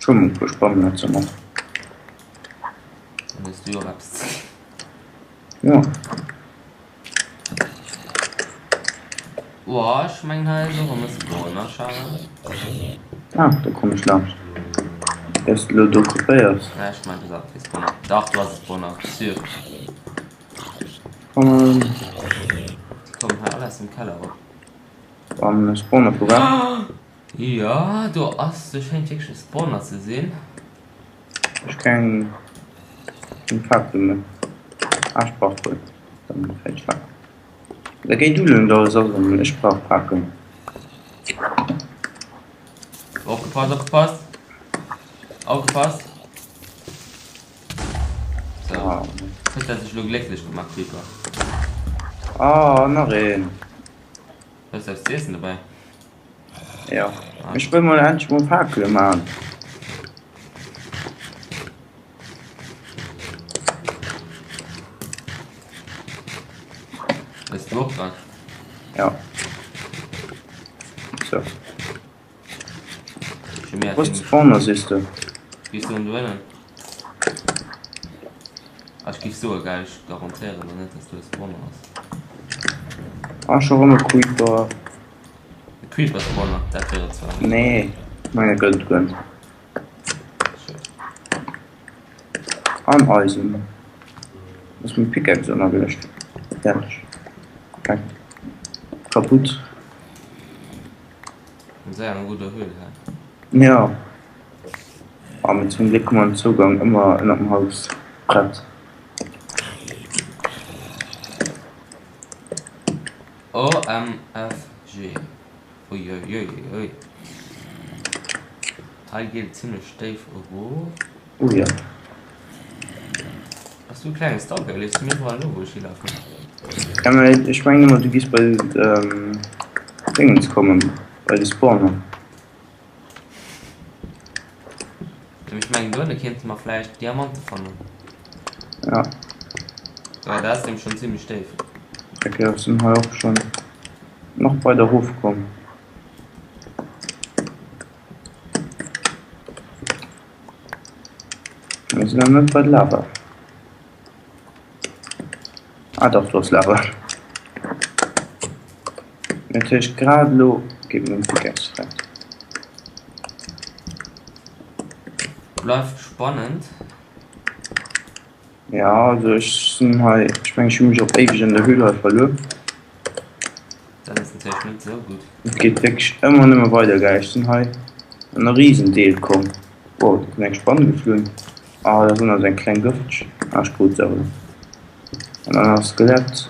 Ech hu mol e puer Spannennetzer mat. Dann hues du jo och eppes ze dinn. Jo. Boah, ech mengen hei ass och erëm e Spawner, Charel. Ah, do komm ech laanscht. Hues de lo do kopéiert? Nee, ech mengen do ass awer kee Spawner. Dach, do ass e Spawner, sûr. Kommen. Déi kommen hei all aus dem Keller erop. An e Spawner vu wat? Jo, do ass, do schéngt wierklech e Spawner ze sinn. Ech keng keng Fakkel méi. Ah, ech brauch wuel dann vläicht Fakkel. Da géi du lo da soss an ech brauch Fakkel. Opgepasst, opgepasst! Opgepasst! So. Ah. Huet dat dech lo glécklech gemaach, Creeper? Ah, nach een. Hues du eppes z'iessen dobäi? Jo, ech wëll mol endlech mol Fakele man. Hues du och dran? Ja. So. Wo ass de Spawner, sees de? Gees du an doënnen? Ah, ech giff soe gell, ech garantéieren der net, dass do e Spawner ass. Ah, scho rëm e Creeper. E Creeper Spawner, dat wier et zwar. Nee, menge gëtt gënnt. Schued. An Eisen. Ass meng Pickaxe ënnergeluecht. Fäerdeg. Kack. Kaputt. Mir si an enger gudder Höhl hei. Jo. Ah mee zum Gléck hu mer den Zougang ëmmer ënnert dem Haus prett. OMFG Uiuiuiui Hei geet et zimlech déif erof. Oh jo. Bass du e klenge Stalker? Leefs du mir iwwerall no wou ech hilafen? Ja mee ech mengen ëmmer du giss bei Dingens kommen, bei de Spawner. Ech mengen dohinne kéinte mer vläicht Diamante fannen. Ja. Ja, dat ass nämlech schonn zimmlech déif. Ok, ech sinn hei och schonn nach weider erof komm. Mir sinn nach net bei Lava. Ah dach, do ass Lava. Natierlech grad elo geet meng Pickaxe fort. Bleift spannend. Ja also ech sinn hei, ech meng ech hu mech op éiweg an der Höhle hei verluer. Dat ass natierlech net esou gutt. Et geet wierklech ëmmer nëmme weider gell, ech sinn hei an e Risendeel komm. Wow, do kënnt eng Spann geflunn. Ah da sinn also eng kleng gëfteg, ah ech krut se awer. An dann nach Skelett.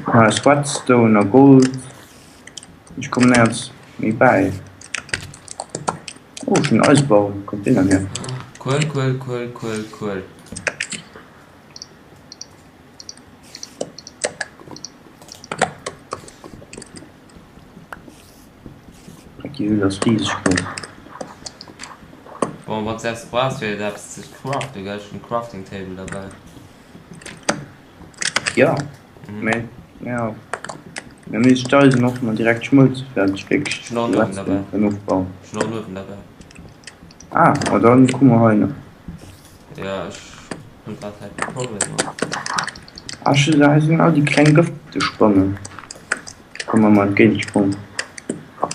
Ah, ass Redstone a Gold. Ech kommen néierens méi bäi. Oh, ech hunn Eisebau. Kommt deen dann hier? Kuel, Kuel, Kuel, Kuel, Kuel. Déi Höhl ass rieseg grouss. Bon, wann s de eppes brauchs fir eppes ze craften, gell, ech hunn Crafting Table derbäi. Ja, mee ja, mir misst d'Eisen och mol direkt schmëlze fir dat ech wierklech Ech hunn och en de Uewen Redstone derbäi. kann ofbauen. Ech hunn och en Uewen derbäi. Ah, ma dann komme mer hei nach. Ja, ech hunn grad hei Problemer. Ah, ech hunn, hei sinn all déi kleng gëfteg Spannen. Komm mer mol entgéint gesprong.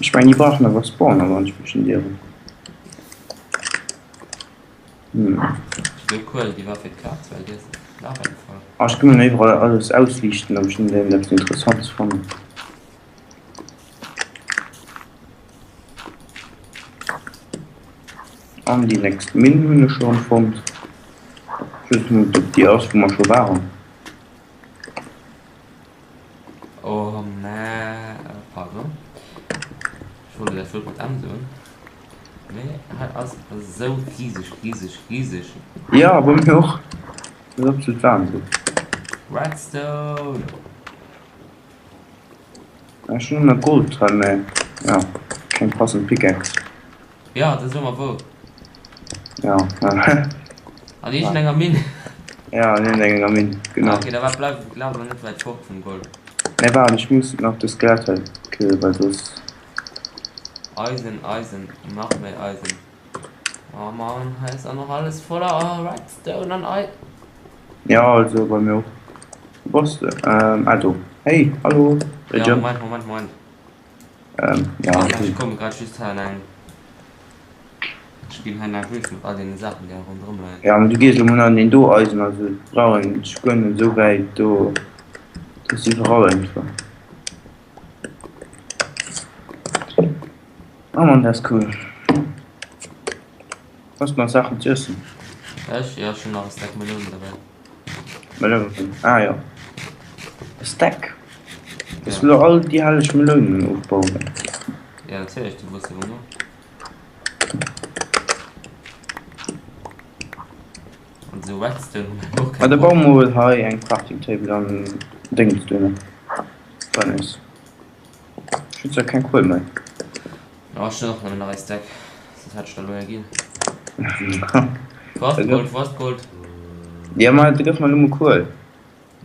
Ech mengen déi brauchen awer Spawner wann ech mech net ieren. Hm. Déi Kuel déi war fir d'Kaz well déi ass an d'Lava gefall. Ah ech kann iwwerall alles ausliichten ob ech net iergendeppes interessantes fannen. An déi nächst Minn hunn ech schonn fonnt. Ech weess net ob déi ass wou mer scho waren. Oh mä, pardon. Ech wollt dat Wuert mat M soen. Mee hei ass esou riseg, riseg, riseg. Jo, bei mir och. Dat ass absolut Wahnsinn. Redstone! Ech hunn ëmmer Gold hei, mä jo, keng passend Pickaxe. Ja, da so mer wou. Ja. An iergendenger Minn. Ja, an iergendenger Minn, genau. Ah, okay, da war bleif laf awer net wäit fort vum Gold. Nee, waart, ech muss nach de Skelett hei killen, well soss. Eisen, Eisen, nach méi Eisen. Oh Mann, hei ass auch nach alles voller Redstone an Ei. Ja, also bei mir och. Wou bass de? Ähm, ah do. Hey, hallo. Hey, ja, Moment, Moment, Moment. Ähm, ja. Okay. Ich komme grad just hei an eng. Ech ginn hei nach duerch mat all deene Saachen, déi ronderëm leien. Ja, mee du gees elo mol an deen do Eisen, also brauch een sech guer net esou wäit do. Do ass iwwerall einfach. Oh Mann, dat ass cool. Hues de nach Saachen z'iessen? Ech? Jo, ech hunn nach e Stack Melounen derbäi. Melounen, ah jo. E Stack? Hues du elo all déi helleg Melounen ofbauen? Ja, natierlech, du wunns jo no. An esou Redstone hu mir och Ah, keng da baue Bock. mol hei eng Crafting Table an Déngens dohinner. Furnace. Ech hunn zwar keng Kuel méi. Oh, ech hunn och nëmmen nach ee Stack. Soss hätt ech der elo eng ginn. Wo ass d'Gold? Wo ass d'Gold? Ja, ma da gëff mer elo mol Kuel.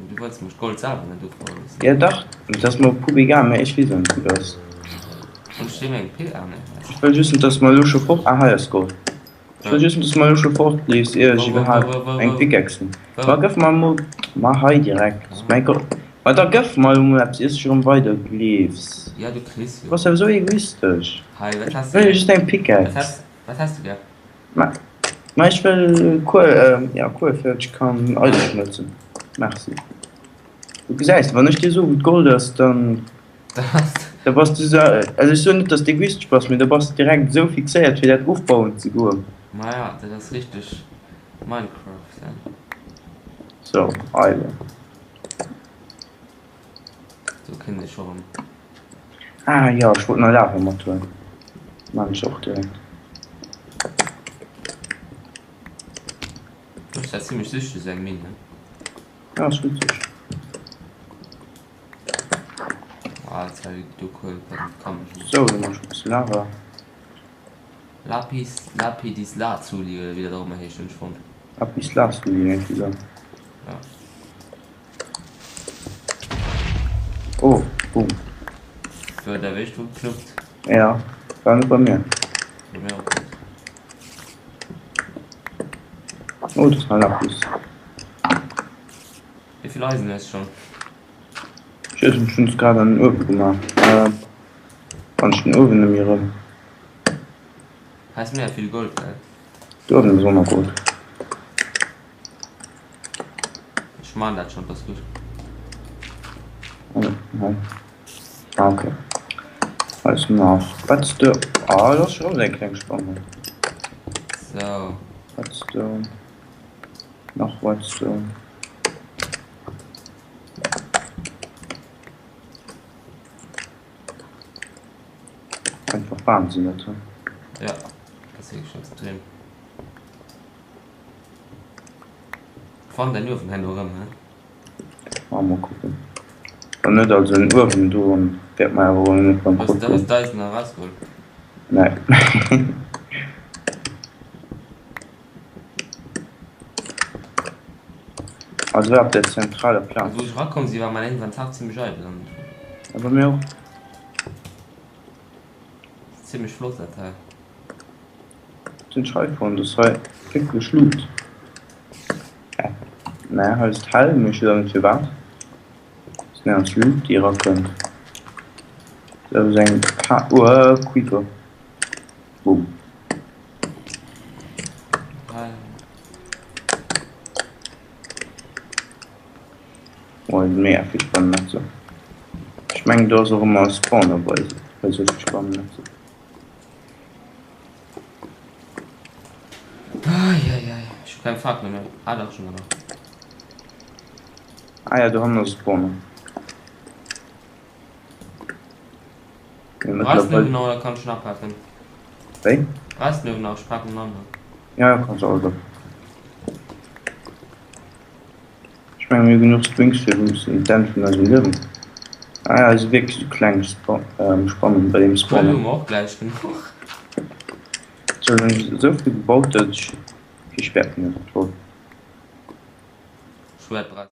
Du wollts mech d'Gold selwer net ufroe loossen. Ja dach, dat ass mer pup egal, mä ech weess awer net wou dat ass. Hunn ech dir meng Pill? Ah nee, hei ass Ech wëll just net dass mer elo scho fort, ah hei ass Gold. Ech wëll just net dass mer elo scho fortleefs ier ech Wou, wou, wou, iwwerhaapt wou, wou, eng wou? Pickaxe hunn. Wou? Ma gëff mer emol, ma hei direkt, mäi Gott, ma da gëff mer elo mol eppes iers du erëm weider gleefs. Ja, du kriss Du bass jo. awer esou egoistesch. Hei, wat Ech has de wëll gär? just eng Wat Pickaxe. has, wat has de gär? Ma, ma ech wëll Kuel, ja Kuel fir ech kann Eise schmëlzen. Merci. Du gesäis, wann ech dir soe wou d'Gold ass, dann da bass du sou, also ech soen net dass de egoistesch bass, mee da bass de direkt esou fixéiert fir dat ofbauen ze goen. Maja, dat ass richteg Minecraft, hein. Sou, Eisen. Do kënnt ee scho rëm. Ah jo, ech wollt nach Lava mathuelen. Maan ech och direkt. Du hues dat zimlech süchteg esou eng Minn, ne? Ja, ass witzeg. Ah, jetzt hab ich do Kuel, kann ich nicht. Sou, dann mach ech e bësse Lava. Lapis, Lapidislazuli oder wéi dat och ëmmer heescht, hunn ech fonnt. Lapislazuli, mengs du dann? Ja. Oh, boom. Du huet erwéischt wou geknuppt. Ja, war net bei mir. Bei mir och net. Oh, das war Lapis. Wéi vill Eisen hues du schon? Ich weess net, ech hunn es grad an den Uewe gemaach. Äh, wann ech den Uewen net méi erëm. Hei ass mega vill Gold, gell? Do uewen ass och nach Gold. Ech man dat schon, das gut. Ah, okay. Also nach Redstone. Ah, das ist schon eng kleng Spanne. So. Redstone. Nach Redstone. Einfach Wahnsinn, dat hei. Ja, das ist wirklich extrem. Fannen däin Uewen herno erëm, he? Ah, mol kucken. Wann net, also en Uewen do wäert mer awer wuel net Hues bankrott de hues goen. d'Eisen erausgeholl? Nee. Also war op der zentraler Also wou Plaz. ech erakomm si war mäin Inventar zimmlech eidel an Ja, bei mir och. zimmlech flott dat hei. Den Schreifhorn, dass hei wierklech Loot. Hä? Mä hei ass et hell, mee ech weess awer net firwat. Ass néierens Loot déi erakënnt. Dat ass eng Ka Uah, Creeper. Boom. Hei. Oh, hei si mega vill Spannennetzer. Ech mengen do ass och ëmmer e Spawner bei bei esou vill Spannennetzer. Eieiei, ech hu keng Fakelen méi. Ah dach, ech hunn der nach. Ah ja, dohannen ass e Spawner. Mee Brauchs du mëttlerweil. nach oder kann ech schon apaken? Wéi? Brauchs du nach? Ech paken en aneren. Ja, kanns alles apaken. Ech mengen mir hu genuch Strings fir bis un d'Enn vun eisem Liewen. Ah ja, si wierklech sou kleng Spannen bei deem Kuel hu Spawner. mer och gläich genuch. Sou hunn ech esou vill gebaut dat ech kee Schwäert méi wollt. Schwäert brauchs.